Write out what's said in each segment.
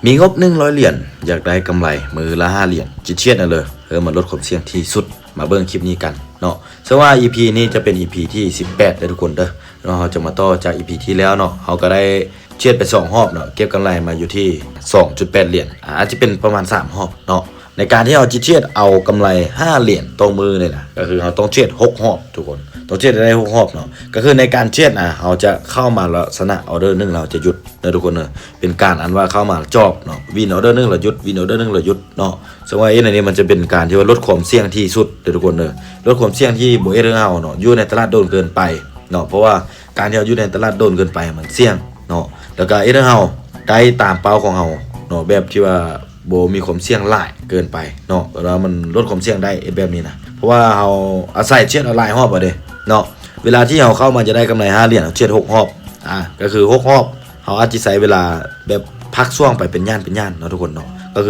ມີງົບໜຶ່ງຮ້ອຍຫຼຽນ ຢາກໄດ້ກຳໄລມື້ລະຫ້າຫຼຽນ ຈະເທຣດເອົາເລີຍ ເພື່ອມາລົດຄວາມສ່ຽງທີ່ສຸດ. ມາເບິ່ງຄລິບນີ້ກັນເນາະ. ເຊິ່ງວ່າອີພີນີ້ຈະເປັນອີພີທີສິບແປດເດີທຸກຄົນເດີເນາະ. ເຮົາຈະມາຕໍ່ຈາກອີພີທີ່ແລ້ວເນາະ. ເຮົາກໍໄດ້ເທຣດໄປສອງຮອບເນາະ ເກັບກຳໄລມາຢູ່ທີ່ສອງຈຸດແປດຫຼຽນ ອາ ອາດຈະເປັນປະມານສາມຮອບເນາະ. ໃນການທີ່ເຮົາຈະເທຣດເອົາກຳໄລຫ້າຫຼຽນຕໍ່ມື້ນີ້ນະ ກໍຄືເຮົາຕ້ອງເທຣດຫົກຮອບທຸກຄົນ ຕ້ອງເທຣດໃຫ້ໄດ້ຫົກຮອບເນາະ. ກໍຄືໃນການເທຣດນະ ເຮົາຈະເຂົ້າມາລັກສະນະອໍເດີໜຶ່ງ ແລ້ວຈະຢຸດເດີທຸກຄົນເດີ. ເປັນການອັນວ່າເຂົ້າມາຈອບເນາະ ວິນອໍເດີໜຶ່ງແລ້ວຢຸດ ວິນອໍເດີໜຶ່ງແລ້ວຢຸດເນາະ. ເຊິ່ງວ່າເຮັດແນວນີ້ມັນຈະເປັນການທີ່ວ່າລົດຄວາມສ່ຽງທີ່ສຸດເດີທຸກຄົນເດີ. ລົດຄວາມສ່ຽງທີ່ບໍ່ເຮັດໃຫ້ເຮົາເນາະ ຢູ່ໃນຕະຫຼາດດົນເກີນໄປເນາະ. ເພາະວ່າການທີ່ເຮົາຢູ່ໃນຕະຫຼາດດົນເກີນໄປມັນສ່ຽງເນາະ ແລ້ວກໍເຮັດໃຫ້ເຮົາໄດ້ຕາມເປົ້າຂອງເຮົາເນາະ ແບບທີ່ວ່າບໍ່ມີຄວາມສ່ຽງຫຼາຍເກີນໄປເນາະ. ແບບວ່າມັນລົດຄວາມສ່ຽງໄດ້ ເຮັດແບບນີ້ນະ ເພາະວ່າເຮົາອາໄສເທຣດເອົາຫຼາຍຮອບເອົາເດ້ເນາະ. ເວລາທີ່ເຮົາເຂົ້າມາຈະໄດ້ກຳໄລຫ້າຫຼຽນ ເຮົາເທຣດຫົກຮອບ ອາ ກໍຄືຫົກຮອບ ເຮົາອາດຈະໃຊ້ເວລາແບບພັກຊ່ວງໄປເປັນຢ່ານເປັນຢ່ານເນາະທຸກຄົນເນາະ. ກໍຄື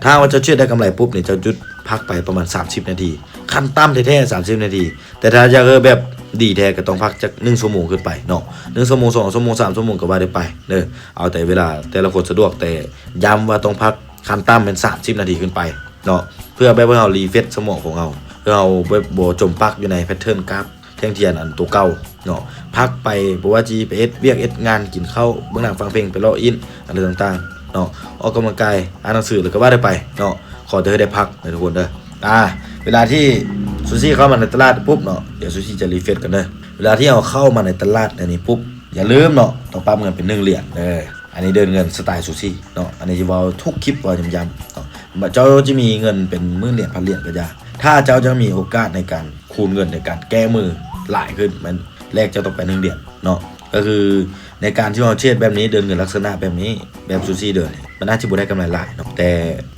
ຖ້າວ່າເຈົ້າເທຣດໄດ້ກຳໄລປຸບນີ້ ເຈົ້າຢຸດພັກໄປປະມານສາມສິບນາທີ ຂັ້ນຕ່ຳແທ້ໆສາມສິບນາທີ. ແຕ່ຖ້າຢາກເອີແບບດີແທ້ກໍຕ້ອງພັກຈັກໜຶ່ງຊົ່ວໂມງຂຶ້ນໄປເນາະ ໜຶ່ງຊົ່ວໂມງ ສອງຊົ່ວໂມງ ສາມຊົ່ວໂມງກໍວ່າໄດ້ໄປເດີ. ເອົາແຕ່ເວລາແຕ່ລະຄົນສະດວກ ແຕ່ຢ້ຳວ່າຕ້ອງພັກຂັ້ນຕ່ຳແມ່ນສາມສິບນາທີຂຶ້ນໄປເນາະ ເພື່ອແບບໃຫ້ເຮົາຣີເຟຣຊສະໝອງຂອງເຮົາ ເພື່ອເຮົາແບບບໍ່ຈົມປັກຢູ່ໃນແພັດເທີນກາບ ແທ່ງທຽນອັນໂຕເກົ່າເນາະ. ພັກໄປ ບໍ່ວ່າຊິໄປເຮັດວຽກເຮັດງານ ກິນເຂົ້າ ເບິ່ງໜັງຟັງເພງ ໄປເລາະຫຼິ້ນ ອັນຕ່າງໆເນາະ ອອກກຳລັງກາຍ ອ່ານໜັງສື ແລ້ວກໍວ່າໄດ້ໄປເນາະ. ຂໍແຕ່ໃຫ້ໄດ້ພັກເດີທຸກຄົນເດີ. ອາ ເວລາທີ່ຊູຊີເຂົ້າມາໃນຕະຫຼາດປຸບເນາະ ດຽວຊູຊີຈະຣີເຟຣຊກ່ອນເດີ. ເວລາທີ່ເຮົາເຂົ້າມາໃນຕະຫຼາດອັນນີ້ປຸບ ຢ່າລືມເນາະ ຕ້ອງປັບເງິນເປັນໜຶ່ງຫຼຽນເດີ. ອັນນີ້ເດີນເງິນສະໄຕຊູຊີເນາະ ອັນນີ້ຈະເວົ້າທຸກຄລິບ ເວົ້າຢ້ຳໆເນາະ. ເຈົ້າຈະມີເງິນເປັນໝື່ນຫຼຽນ ພັນຫຼຽນກໍຢ່າ ຖ້າເຈົ້າຍັງມີໂອກາດໃນການ ຄູນເງິນໃນການແກ້ມືຫຼາຍຂຶ້ນ ແມ່ນແລກເຈົ້າຕ້ອງໄປໜຶ່ງຫຼຽນເນາະ. ກໍຄືໃນການທີ່ເຮົາເທຣດແບບນີ້ ເດີນເງິນລັກສະນະແບບນີ້ ແບບຊູຊີເດີນນີ້ ມັນອາດຈະບໍ່ໄດ້ກຳໄລຫຼາຍເນາະ. ແຕ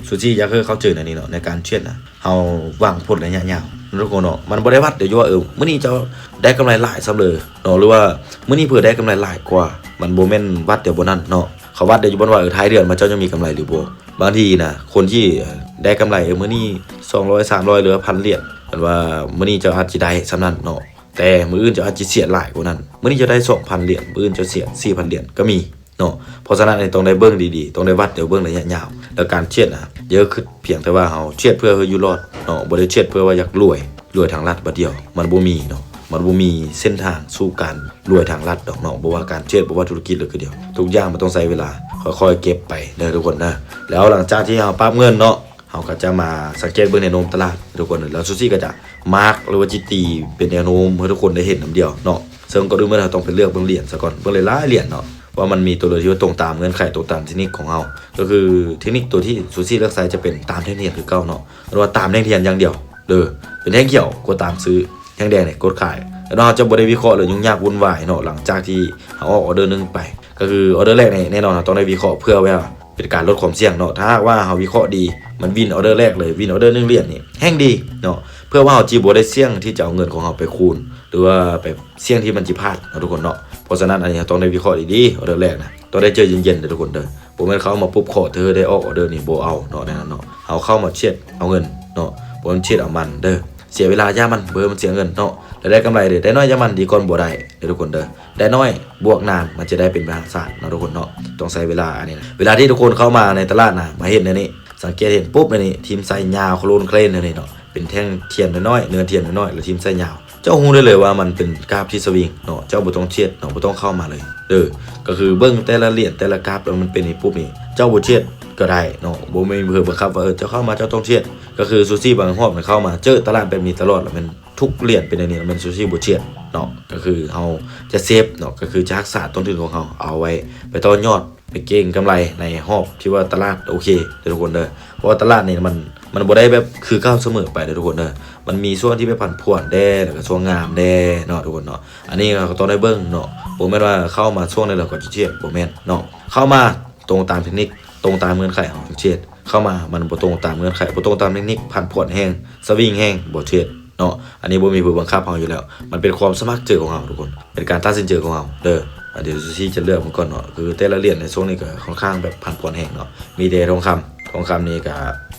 ່ຊູຊີຢາກໃຫ້ເຂົ້າໃຈໃນນີ້ເນາະ ໃນການເທຣດນະ ເຮົາຫວັງຜົນໄລຍະຍາວເນາະທຸກຄົນເນາະ. ມັນບໍ່ໄດ້ວັດເດີຢູ່ວ່າ ເອີ ມື້ນີ້ເຈົ້າໄດ້ກຳໄລຫຼາຍສ່ຳເລີເນາະ ຫຼືວ່າມື້ນີ້ເພິ່ນໄດ້ກຳໄລຫຼາຍກວ່າ ມັນບໍ່ແມ່ນວັດເດີບ່ອນນັ້ນເນາະ. ເຂົາວັດເດີຢູ່ບ່ອນວ່າ ເອີ ທ້າຍເດືອນມາເຈົ້າຍັງມີກຳໄລຫຼືບໍ່. ບາງທີນະ ຄົນທີ່ ເອີ ໄດ້ກຳໄລ ເອີ ມື້ນີ້ສອງຮ້ອຍ ສາມຮ້ອຍ ຫຼືວ່າພັນຫຼຽນ ອັນວ່າມື້ນີ້ເຈົ້າອາດຈະໄດ້ສ່ຳນັ້ນເນາະ ແຕ່ມື້ອື່ນເຈົ້າອາດຈະເສຍຫຼາຍກວ່ານັ້ນ. ມື້ນີ້ເຈົ້າໄດ້ສອງພັນຫຼຽນ ມື້ອື່ນເຈົ້າເສຍສີ່ພັນຫຼຽນກໍມີເນາະ. ເພາະສະນັ້ນ ຕ້ອງໄດ້ເບິ່ງດີໆ ຕ້ອງໄດ້ວັດ ແລ້ວເບິ່ງໄລຍະຍາວ. ແລ້ວການເທຣດນະ ຢ່າຄິດພຽງແຕ່ວ່າເຮົາເທຣດເພື່ອຢູ່ລອດເນາະ ບໍ່ໄດ້ເທຣດເພື່ອວ່າຢາກລວຍ ລວຍທາງລັດບາດດຽວ ມັນບໍ່ມີເນາະ. ມັນບໍ່ມີເສັ້ນທາງສູ່ການລວຍທາງລັດດອກເນາະ ບໍ່ວ່າການເທຣດ ບໍ່ວ່າທຸລະກິດເລີຍຄືດຽວ. ທຸກຢ່າງມັນຕ້ອງໃຊ້ເວລາ ຄ່ອຍໆເກັບໄປເດີທຸກຄົນເດີ. ແລ້ວຫຼັງຈາກທີ່ເຮົາປັບເງິນເນາະ ເຮົາກໍຈະມາສັງເກດເບິ່ງແນວໂນ້ມຕະຫຼາດທຸກຄົນ ແລ້ວຊູຊີກໍຈະມາກ ຫຼືວ່າຈິຕີເປັນແນວໂນ້ມໃຫ້ທຸກຄົນໄດ້ເຫັນນຳດຽວເນາະ. ເຊິ່ງກ່ອນອື່ນໝົດເຮົາຕ້ອງໄປເລືອກເບິ່ງຫຼຽນສາກ່ອນ ເບິ່ງຫຼາຍໆຫຼຽນເນາະ ວ່າມັນມີຕົວໃດທີ່ວ່າຕົງຕາມເງື່ອນໄຂ ຕົງຕາມເທັກນິກຂອງເຮົາ. ກໍຄືເທັກນິກຕົວທີ່ຊູຊີເລືອກໃຊ້ຈະເປັນຕາມແທ່ງທຽນຄືເກົ່າເນາະ ຫຼືວ່າຕາມແທ່ງທຽນຢ່າງດຽວເດີ. ເປັນແທ່ງຂຽວ ກົດຕາມຊື້ ແທ່ງແດງນີ້ກົດຂາຍ. ແລ້ວເຮົາຈະບໍ່ໄດ້ວິເຄາະ ຫຼືຫຍຸ້ງຍາກວຸ່ນວາຍເນາະ ຫຼັງຈາກທີ່ເຮົາອອກອໍເດີໜຶ່ງໄປ. ກໍຄືອໍເດີແລກນີ້ ແນ່ນອນເຮົາຕ້ອງໄດ້ວິເຄາະເພື່ອວ່າເປັນການລົດຄວາມສ່ຽງເນາະ. ຖ້າຫາກວ່າເຮົາວິເຄາະດີ ມັນວິນອໍເດີແລກເລີຍ ວິນອໍເດີໜຶ່ງຫຼຽນນີ້ແຮ່ງດີເນາະ ເພື່ອວ່າເຮົາຊິບໍ່ໄດ້ສ່ຽງທີ່ຈະເອົາເງິນຂອງເຮົາໄປຄູນ ຫຼືວ່າໄປສ່ຽງທີ່ມັນຊິພາດເນາະທຸກຄົນເນາະ. ເພາະສະນັ້ນ ອັນນີ້ເຮົາຕ້ອງໄດ້ວິເຄາະດີໆ ອໍເດີແລກນະ ຕ້ອງໄດ້ໃຈເຢັນໆເດີທຸກຄົນເດີ. ບໍ່ແມ່ນເຂົ້າມາປຸບ ຂໍເທີໄດ້ອອກອໍເດີນີ້ ບໍ່ເອົາເນາະ ແນວນັ້ນເນາະ. ເຮົາເຂົ້າມາເທຣດເອົາເງິນເນາະ ບໍ່ແມ່ນເທຣດເອົາມັນເດີ. ເສຍເວລາຢ່າມັນ ເບິ່ງມັນເສຍເງິນເນາະ ແລ້ວໄດ້ກຳໄລເດ້ ໄດ້ໜ້ອຍຢ່າມັນ ດີກ່ອນບໍ່ໄດ້ເດີທຸກຄົນເດີ. ໄດ້ໜ້ອຍບວກນານ ມັນຈະໄດ້ເປັນມະຫາສານເນາະທຸກຄົນເນາະ. ຕ້ອງໃຊ້ເວລາອັນນີ້ນະ. ເວລາທີ່ທຸກຄົນເຂົ້າມາໃນຕະຫຼາດນະ ມາເຫັນອັນນີ້ ສັງເກດເຫັນປຸບ ອັນນີ້ ທີມໄຊຍາວ ໂຄໂລນເຄລນ ອັນນີ້ເນາະ ເປັນແທ່ງທຽນນ້ອຍໆ ເນື້ອທຽນນ້ອຍໆ ແລ້ວທີມໄຊຍາວ ເຈົ້າຮູ້ໄດ້ເລີຍວ່າມັນເປັນກາບທີ່ສະວິງເນາະ. ເຈົ້າບໍ່ຕ້ອງເທຣດເນາະ ບໍ່ຕ້ອງເຂົ້າມາເລີຍເດີ. ກໍຄືເບິ່ງແຕ່ລະຫຼຽນ ແຕ່ລະກາບ ແລ້ວມັນເປັນນີ້ປຸບນີ້ ເຈົ້າບໍ່ເທຣດກໍໄດ້ເນາະ ບໍ່ມີເພິ່ນບັງຄັບວ່າ ເອີ ເຈົ້າເຂົ້າມາເຈົ້າຕ້ອງເທຣດ. ກໍຄືຊູຊີບາງຮອບນະ ເຂົ້າມາເຈີຕະຫຼາດແບບນີ້ຕະຫຼອດ ແລ້ວແມ່ນ ທຸກຫຼຽນເປັນແນວນີ້ ແມ່ນຊູຊີບໍ່ເທຣດເນາະ. ກໍຄືເຮົາຈະເຊບເນາະ ກໍຄືຈະຮັກສາຕົ້ນທຶນຂອງເຮົາ ເອົາໄວ້ໄປຕໍ່ຍອດ ໄປເກັງກຳໄລໃນຮອບທີ່ວ່າຕະຫຼາດໂອເຄເດີທຸກຄົນເດີ. ເພາະວ່າຕະຫຼາດນີ້ມັນ ມັນບໍ່ໄດ້ແບບຄືເກົ່າສະເໝີໄປເດີທຸກຄົນເດີ. ມັນມີຊ່ວງທີ່ແບບຜັນຜວນແດ່ ແລ້ວກໍຊ່ວງງາມແດ່ເນາະທຸກຄົນເນາະ. ອັນນີ້ເຮົາກໍຕ້ອງໄດ້ເບິ່ງເນາະ ບໍ່ແມ່ນວ່າເຂົ້າມາຊ່ວງໃດແລ້ວກໍຈະເທຣດ ບໍ່ແມ່ນເນາະ. ເຂົ້າມາຕົງຕາມເທັກນິກ ຕົງຕາມເງື່ອນໄຂເຮົາເທຣດ. ເຂົ້າມາມັນບໍ່ຕົງຕາມເງື່ອນໄຂ ບໍ່ຕົງຕາມເທັກນິກ ຜັນຜວນແຮງ ສະວິງແຮງ ບໍ່ເທຣດເນາະ. ອັນນີ້ບໍ່ມີຜູ້ບັງຄັບເຮົາຢູ່ແລ້ວ ມັນເປັນຄວາມສະໝັກໃຈຂອງເຮົາທຸກຄົນ ເປັນການຕັດສິນໃຈຂອງເຮົາເດີ. ອາ ດຽວຊູຊີຈະເລືອກມັນກ່ອນເນາະ ຄືແຕ່ລະຫຼຽນໃນຊ່ວງນີ້ກໍຄ່ອນຂ້າງແບບຜັນຜວນແຮງເນາະ. ມີແຕ່ທອງຄຳ ທອງຄຳນີ້ກໍ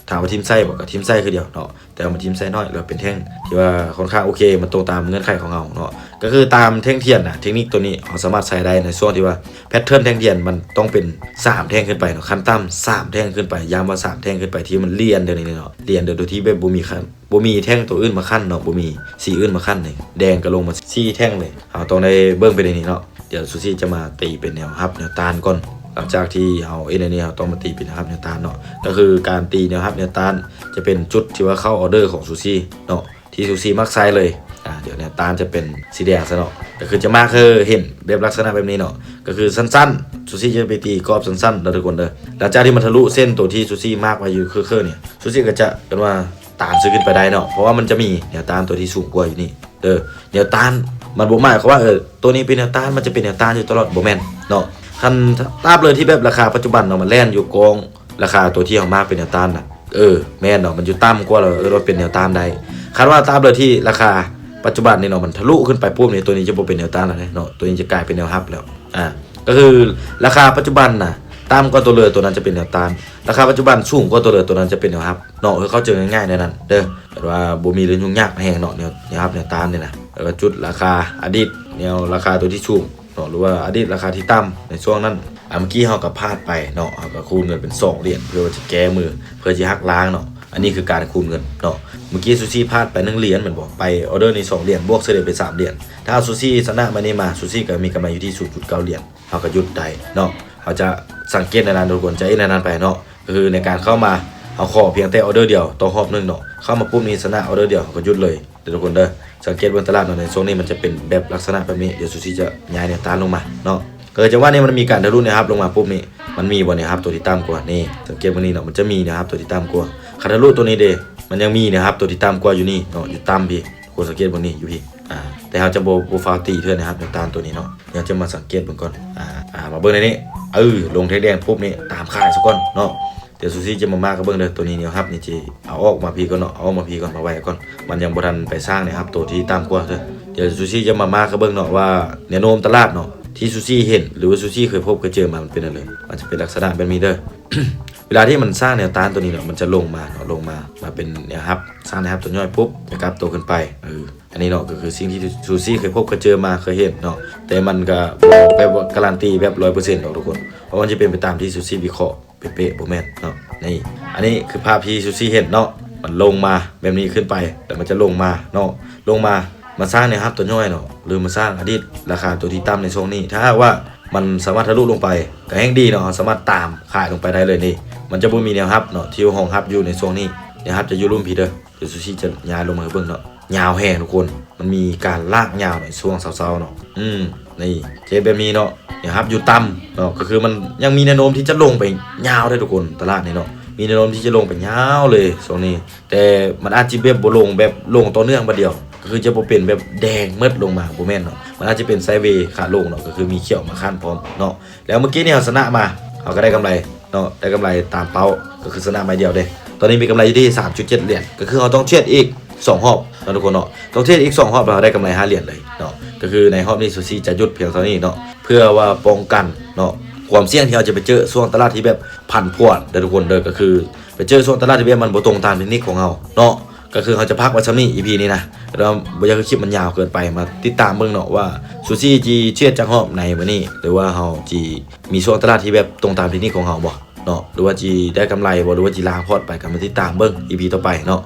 ຖາມວ່າຖິ້ມໄຊບໍ່ ກໍຖິ້ມໄຊຄືດຽວເນາະ ແຕ່ວ່າມັນຖິ້ມໄຊນ້ອຍ ແລ້ວເປັນແທ່ງທີ່ວ່າຄ່ອນຂ້າງໂອເຄ ມັນຕົງຕາມເງື່ອນໄຂຂອງເຮົາເນາະ. ກໍຄືຕາມແທ່ງທຽນນະ ເທັກນິກໂຕນີ້ເຮົາສາມາດໃຊ້ໄດ້ໃນຊ່ວງທີ່ວ່າ ແພັດເທີນແທ່ງທຽນມັນຕ້ອງເປັນສາມແທ່ງຂຶ້ນໄປເນາະ ຂັ້ນຕ່ຳສາມແທ່ງຂຶ້ນໄປ ຢ້ຳວ່າສາມແທ່ງຂຶ້ນໄປ ທີ່ມັນລຽນແບບນີ້ເນາະ ລຽນໂດຍ ໂດຍທີ່ແບບບໍ່ມີຂັ້ນ ບໍ່ມີແທ່ງໂຕອື່ນມາຂັ້ນເນາະ ບໍ່ມີສີອື່ນມາຂັ້ນນີ້ ແດງກໍລົງມາສີ່ແທ່ງເລີຍ. ເຮົາຕ້ອງໄດ້ເບິ່ງໄປໃນນີ້ເນາະ. ດຽວຊູຊີຈະມາຕີເປັນແນວຮັບແນວຕ້ານກ່ອນ. ຫຼັງຈາກທີ່ເຮົາເຮັດອັນນີ້ ເຮົາຕ້ອງມາຕີເປັນແນວຮັບແນວຕ້ານເນາະ. ກໍຄືການຕີແນວຮັບແນວຕ້ານຈະເປັນຈຸດທີ່ວ່າເຂົ້າອໍເດີຂອງຊູຊີເນາະ ທີ່ຊູຊີມັກໃຊ້ເລີຍ. ອາ ດຽວແນວຕ້ານຈະເປັນສີແດງຊະເນາະ. ກໍຄືຈະມາຄືເຫັນແບບລັກສະນະແບບນີ້ເນາະ. ກໍຄືສັ້ນໆ ຊູຊີຈະໄປຕີກອບສັ້ນໆເດີທຸກຄົນເດີ. ຫຼັງຈາກທີ່ມັນທະລຸເສັ້ນໂຕທີ່ຊູຊີມາກໄວ້ຢູ່ເຄີໆນີ້ ຊູຊີກໍຈະ ເອີ້ນວ່າ ຕານເຊິ່ງຂຶ້ນໄປໄດ້ເນາະ ເພາະວ່າມັນຈະມີແນວຕ້ານຕົວທີ່ສູງກວ່າຢູ່ນີ້ເດີ. ແນວຕ້ານມັນບໍ່ໝາຍຄວາມວ່າ ເອີ ຕົວນີ້ເປັນແນວຕ້ານ ມັນຈະເປັນແນວຕ້ານຢູ່ຕະຫຼອດ ບໍ່ແມ່ນເນາະ. ຄັນຕາບເລີຍທີ່ແບບລາຄາປັດຈຸບັນເນາະ ມັນແລ່ນຢູ່ກ້ອງລາຄາຕົວທີ່ເຮົາມາກເປັນແນວຕ້ານນະ ເອີ ແມ່ນເນາະ ມັນຢູ່ຕ່ຳກວ່າແລ້ວ ເອີ້ນວ່າເປັນແນວຕ້ານໄດ້. ຄັນວ່າຕາບເລີຍທີ່ລາຄາປັດຈຸບັນນີ້ເນາະ ມັນທະລຸຂຶ້ນໄປປຸບນີ້ ຕົວນີ້ຈະບໍ່ເປັນແນວຕ້ານແລ້ວເດ້ເນາະ ຕົວນີ້ຈະກາຍເປັນແນວຮັບແລ້ວ. ອາ ກໍຄືລາຄາປັດຈຸບັນນະ ຕ່ຳກວ່າຕົວເລີຍ ຕົວນັ້ນຈະເປັນແນວຕ້ານ. ລາຄາປັດຈຸບັນສູງກວ່າຕົວເລີຍ ຕົວນັ້ນຈະເປັນແນວຮັບເນາະ. ເອີ ເຂົ້າໃຈງ່າຍໆແນວນັ້ນເດີ. ແບບວ່າບໍ່ມີເລື່ອງຫຍຸ້ງຍາກແຮງເນາະ ແນວ ແນວຮັບແນວຕ້ານນີ້ນະ. ແລ້ວກໍຈຸດລາຄາອະດີດ ແນວລາຄາຕົວທີ່ສູງເນາະ ຫຼືວ່າອະດີດລາຄາທີ່ຕ່ຳໃນຊ່ວງນັ້ນ. ອາ ເມື່ອກີ້ເຮົາກໍພາດໄປເນາະ ເຮົາກໍຄູນເງິນເປັນສອງຫຼຽນ ເພື່ອວ່າຈະແກ້ມື ເພື່ອຈະຫັກລ້າງເນາະ. ອັນນີ້ຄືການຄູນເງິນເນາະ. ເມື່ອກີ້ຊູຊີພາດໄປໜຶ່ງຫຼຽນແມ່ນບໍ່? ໄປອໍເດີນີ້ສອງຫຼຽນ ບວກເສຍໄດ້ເປັນສາມຫຼຽນ. ຖ້າເຮົາ ຊູຊີຊະນະມື້ນີ້ມາ ຊູຊີກໍມີກຳໄລຢູ່ທີ່ສູນຈຸດເກົ້າຫຼຽນ. ເຮົາກໍຢຸດໄດ້ເນາະ. ເຮົາຈະສັງເກດໃນນັ້ນທຸກຄົນ ຈະເຮັດໃນນັ້ນໄປເນາະ. ກໍຄືໃນການເຂົ້າມາ ເຮົາຂໍພຽງແຕ່ອໍເດີດຽວຕໍ່ຮອບໜຶ່ງເນາະ. ເຂົ້າມາປຸບນີ້ຊະນະອໍເດີດຽວ ເຮົາກໍຢຸດເລີຍເດີທຸກຄົນເດີ. ສັງເກດເບິ່ງຕະຫຼາດເນາະ ໃນຊ່ວງນີ້ມັນຈະເປັນແບບລັກສະນະແບບນີ້. ດຽວຊູຊີຈະຍ້າຍແນວຕ້ານລົງມາເນາະ. ກໍຈະວ່ານີ້ມັນມີການທະລຸແນວຮັບລົງມາປຸບນີ້ ມັນມີບໍ່ແນວຮັບຕົວທີ່ຕ່ຳກວ່າ? ນີ້ ສັງເກດເບິ່ງນີ້ເນາະ ມັນຈະມີແນວຮັບຕົວທີ່ຕ່ຳກວ່າ. ຄັນທະລຸຕົວນີ້ເດ ມັນຍັງມີແນວຮັບຕົວທີ່ຕ່ຳກວ່າຢູ່ນີ້ເນາະ ຢູ່ຕ່ຳພີ້. ຄວນສັງເກດເບິ່ງນີ້ຢູ່ພີ້. ອາ ແຕ່ເຮົາຈະບໍ່ ບໍ່ຟ້າວຕີເທື່ອນະ ຮັບແນວຕ້ານຕົວນີ້ເນາະ. ດຽວຈະມາສັງເກດເບິ່ງກ່ອນ. ອາ ອາ ມາເບິ່ງໃນນີ້ ເອີ ລົງແທ່ງແດງປຸບນີ້ ຕາມຂາຍຊະກ່ອນເນາະ. ດຽວຊູຊີຈະມາມາກໃຫ້ເບິ່ງເດີ. ຕົວນີ້ແນວຮັບນີ້ ຈະເອົາອອກມາພີ້ກ່ອນເນາະ ເອົາອອກມາພີ້ກ່ອນ ມາໄວ້ກ່ອນ. ມັນຍັງບໍ່ທັນໄປສ້າງແນວຮັບຕົວທີ່ຕ່ຳກວ່າເດີ. ດຽວຊູຊີຈະມາມາກໃຫ້ເບິ່ງເນາະ ວ່າແນວໂນ້ມຕະຫຼາດເນາະ ທີ່ຊູຊີເຫັນ ຫຼືວ່າຊູຊີເຄີຍພົບເຄີຍເຈີມາ ມັນເປັນແນວໃດ. ມັນຈະເປັນລັກສະນະແບບນີ້ເດີ. ເວລາທີ່ມັນສ້າງແນວຕ້ານຕົວນີ້ເນາະ ມັນຈະລົງມາເນາະ ລົງມາ ມາເປັນແນວຮັບ ສ້າງແນວຮັບຕົວຍ່ອຍປຸບ ຈະກັບໂຕຂຶ້ນໄປ. ເອີ ອັນນີ້ເນາະ ກໍຄືສິ່ງທີ່ຊູຊີເຄີຍພົບເຄີຍເຈີມາ ເຄີຍເຫັນເນາະ. ແຕ່ມັນກໍບໍ່ແບບວ່າກາຣັນຕີແບບຮ້ອຍເປີເຊັນດອກທຸກຄົນ ເພາະມັນຈະເປັນໄປຕາມທີ່ຊູຊີວິເຄາະເປະໆ ບໍ່ແມ່ນເນາະ. ນີ້ ອັນນີ້ຄືພາບທີ່ຊູຊີເຫັນເນາະ ມັນລົງມາແບບນີ້ຂຶ້ນໄປ ແລ້ວມັນຈະລົງມາເນາະ ລົງມາ ມາສ້າງແນວຮັບຕົວຍ່ອຍເນາະ ຫຼືມາສ້າງອະດີດລາຄາຕົວທີ່ຕ່ຳໃນຊ່ວງນີ້. ຖ້າຫາກວ່າມັນສາມາດທະລຸລົງໄປ ກໍແຮ່ງດີເນາະ ເຮົາສາມາດຕາມຂາຍລົງໄປໄດ້ເລີຍນີ້. ມັນຈະບໍ່ມີແນວຮັບເນາະ ທີ່ຮອງຮັບຢູ່ໃນຊ່ວງນີ້. ແນວຮັບຈະຢູ່ລຸ່ມພີ້ເດີ. ດຽວຊູຊີຈະຍ້າຍລົງມາໃຫ້ເບິ່ງເນາະ. ຍາວແຮງທຸກຄົນ ມັນມີການລາກຍາວໃນຊ່ວງເຊົ້າໆເນາະ. ອືມ ນີ້ ເຮັດແບບນີ້ເນາະ ແນວຮັບຢູ່ຕ່ຳເນາະ ກໍຄືມັນຍັງມີແນວໂນ້ມທີ່ຈະລົງໄປຍາວເດ້ທຸກຄົນ. ຕະຫຼາດນີ້ເນາະ ມີແນວໂນ້ມທີ່ຈະລົງໄປຍາວເລີຍຊ່ວງນີ້ ແຕ່ມັນອາດຈະແບບບໍ່ລົງແບບລົງຕໍ່ເນື່ອງບາດດຽວ ກໍຄືຈະບໍ່ເປັນແບບແດງໝົດລົງມາ ບໍ່ແມ່ນເນາະ. ມັນອາດຈະເປັນໄຊເວຂາລົງເນາະ ກໍຄືມີຂຽວມາຂັ້ນພ້ອມເນາະ. ແລ້ວເມື່ອກີ້ນີ້ເຮົາຊະນະມາ ເຮົາກໍໄດ້ກຳໄລເນາະ ໄດ້ກຳໄລຕາມເປົ້າ ກໍຄືຊະນະໄມ້ດຽວເດ້. ຕອນນີ້ມີກຳໄລຢູ່ທີ່ສາມຈຸດເຈັດຫຼຽນ ກໍຄືເຮົາຕ້ອງເທຣດອີກສອງຮອບເນາະທຸກຄົນເນາະ ຕ້ອງເທຣດອີກສອງຮອບ ແລ້ວເຮົາໄດ້ກຳໄລຫ້າຫຼຽນເລີຍເນາະ. ກໍຄືໃນຮອບນີ້ຊູຊີຈະຢຸດພຽງເທົ່ານີ້ເນາະ ເພື່ອວ່າປ້ອງກັນເນາະ ຄວາມສ່ຽງທີ່ເຮົາຈະໄປເຈີຊ່ວງຕະຫຼາດທີ່ແບບຜັນຜວນເດີທຸກຄົນເດີ. ກໍຄືໄປເຈີຊ່ວງຕະຫຼາດທີ່ແບບມັນບໍ່ຕົງຕາມເທັກນິກຂອງເຮົາເນາະ. ກໍຄືເຮົາຈະພັກໄວ້ຊ່ຳນີ້ ອີພີນີ້ນະ ແລ້ວບໍ່ຢາກໃຫ້ຄລິບມັນຍາວເກີນໄປ. ມາຕິດຕາມເບິ່ງເນາະວ່າຊູຊີຊິເທຣດຈັກຮອບໃນມື້ນີ້ ຫຼືວ່າເຮົາຊິມີຊ່ວງຕະຫຼາດທີ່ແບບຕົງຕາມເທັກນິກຂອງເຮົາບໍ່ເນາະ ຫຼືວ່າຊິໄດ້ກຳໄລບໍ່ ຫຼືວ່າຊິລ້າງພອດໄປ ກໍມາຕິດຕາມເບິ່ງ ອີພີ ຕໍ່ໄປເນາະ.